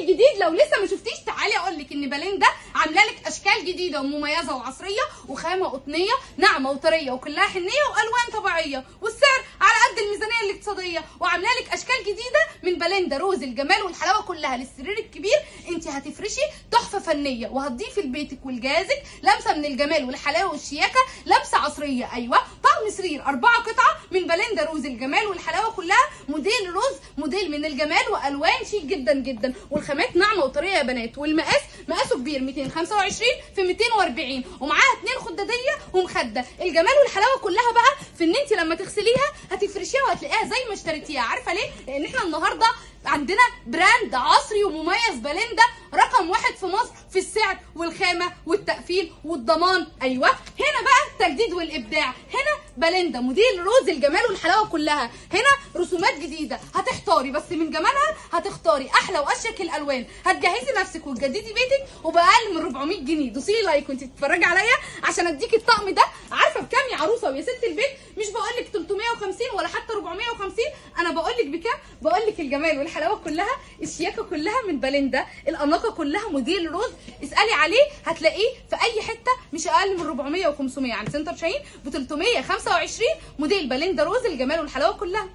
الجديد لو لسه ما شفتيش تعالي اقول لك ان باليندا عامله لك اشكال جديدة ومميزة وعصريه وخامه قطنيه ناعمة وطريه وكلها حنيه والوان طبيعية والسعر على قد الميزانية الاقتصادية، وعامله لك اشكال جديدة من باليندا روز الجمال والحلاوه كلها للسرير الكبير. انت هتفرشي تحفة فنية وهتضيفي لبيتك ولجهازك لمسه من الجمال والحلاوه والشياكه، لمسه عصرية. ايوه طقم سرير 4 قطعه من باليندا روز الجمال والحلاوه كلها، موديل روز موديل من الجمال والوان شيك جدا جدا، والخامات ناعمة وطريه يا بنات، والمقاس مقاسه كبير 225 في 240، ومعاها 2 خداديه ومخده. الجمال والحلاوه كلها بقى في ان انت لما تغسليها هتفرشيها وهتلاقيها زي ما اشتريتيها. عارفه ليه؟ لان احنا النهارده عندنا brand عصري ومميز، باليندا رقم 1 في مصر في السعر والخامه والتقفيل والضمان. ايوه هنا بقى التجديد والابداع، هنا باليندا موديل روز الجمال والحلاوه كلها، هنا رسومات جديدة هتحتاري بس من جمالها هتختاري احلى واشيك الالوان. هتجهزي نفسك وتجددي بيتك وباقل من 400 جنيه. دوسي لي like وانت بتتفرجي عليا عشان اديكي الطقم ده. عارفه بكام يا عروسه ويا ست البيت؟ مش بقول لك 350 ولا حتى 450، انا بقول لك بكام؟ بقول لك الجمال والحلاوه كلها، الشياكه كلها من باليندا، الاناقة كلها موديل روز. اسالي عليه هتلاقيه في اي حتة مش اقل من 400 و500، عند سنتر شاهين ب 325 موديل باليندا روز الجمال والحلاوه كلها.